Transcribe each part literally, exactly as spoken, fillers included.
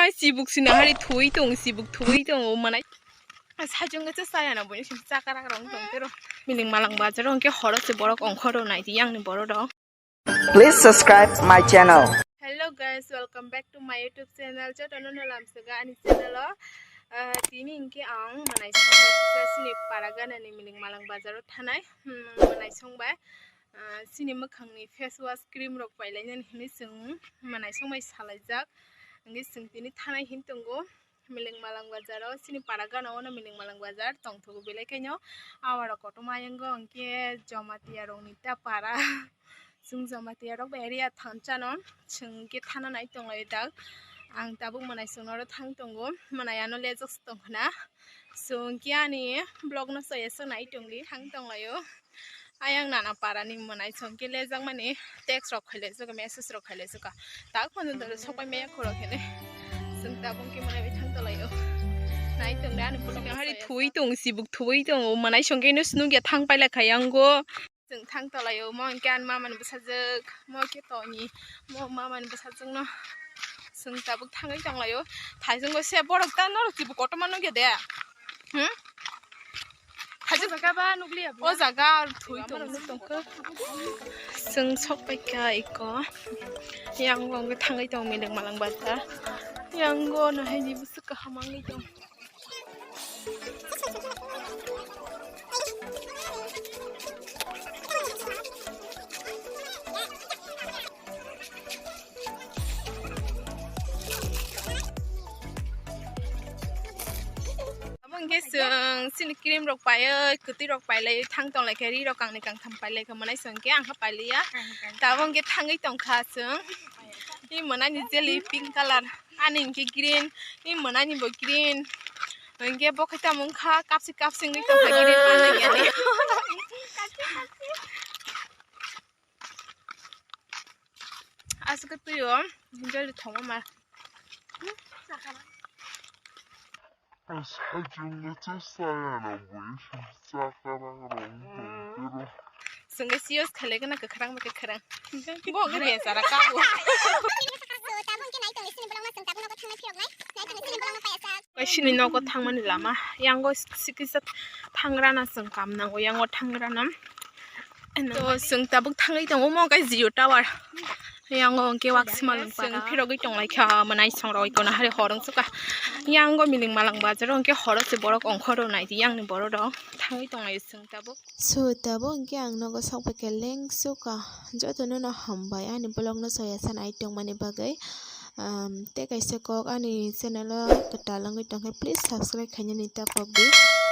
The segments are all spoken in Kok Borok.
Ai, chibuk sina hari thui tong, chibuk thui tong, o manai. Sajung ke saya na boni sim chakara rong tong tero. Miling malang bazar rong ke horo se borok ongkhoro nai di yang ni borok rong. Please subscribe my channel. Hello guys, welcome back to my YouTube channel. Joto no no lam sega ani channel o. Ah, tini hingke ang manai songbai sika sini para gana ni miling malang bazar o thanai. Hmm, manai songbai. Ah, sini mwkhang ni face wash cream rok pailai nani hinui chwng manai songbai salaijak. Hingke chwng tini thanai hin tongo. Miling malang bazar o, sini para gana o no miling malang bazar tongthogo belai khaino. Awarok kotorma yango hingke Jamatia rok ni ta para. Chwng Jamatia rok bai area thansa no chwng hingke thana nai tonglaio dak. Ang tabuk manai chwng oro thang tongo, manai ano lejak se tongkhna. Chwng hingke ani vlog no chaya se nai tongdi, thang tonglaio. Ayang nana para ni manai chwng hingke lejakmani text rok khailai suka, message rok khailai suka. Tak phone doro sopai maya khoro khene. Chwng tabuk hingke manai bai thang tonglaio. Nai tong da ani photo hari thui tong, chibuk thui tong, o manai songke no snung ya thang paila khayango. Chwng thang tonglaio, mo hingke ani mama ni bwsajwk, mo khe toni, mo mama ni bwsajwk no. Chwng tabuk thangwi tonglaio. Thaijwngo se borok ta norok chibuk kotorma nugya de. Hmm? Thaijwk jaga ba nukliya bo. O jaga thui tong tongkha. Chwng sok paikha iko. Yang bo hwnwi thangwi tong miling malang bazar. Yang go no hai ni bwswk kaham wngwi tong. Abo hingke chwng chini cream rok paiwi, kwtwi rok pailaiwi thang tonglaikha, ri rok kangni kangtham pailaikha, manai chwng hingke ang kha pailiya. Tabuk hingke thangwi tongkha chwng. I mwnani jelly pink colour, ani hingke green, i mwnani bo green. Hingke bo khe tamo wngkha kapsi kapsi wngwi tongkha green manlaiya. Aswk twi o, jelly thoma ma. Aswk chwngno chwng saya na bui chwng chakara rong tongtero. Chwngno si use khailai gana kwkhrang bai kwkhrang. Bo wngkha bechara kabo. Kaisini nogo thangmani lama. Yango sikisa thangrana chwng kam nango, yango thangrana. To chwng tabuk thangwi tongo, omo khe Jio tower. Yango hwnkhe Waksima lwngpara. Chwng phirogwi tonglaikha, mwnai songrogwi kono hari hor wngsuka. Yango miling malang bazaro hwnkhe horo se borok ongkhoro naidi, yangni borok rok thangwi tonglaio chwng tabuk. So tabuk hwnkhe ang nogo sokbaikha lengsuka. Jotono no hambai ani vlog no soya sanai tongmani bagwi. Um, tei kaisa kok ani channel o kwtal wngwi tongkhe, please subscribe khainani ta pokdi.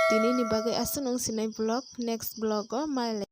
Tinini bagwi aswk nung sinai vlog, next vlog o malai.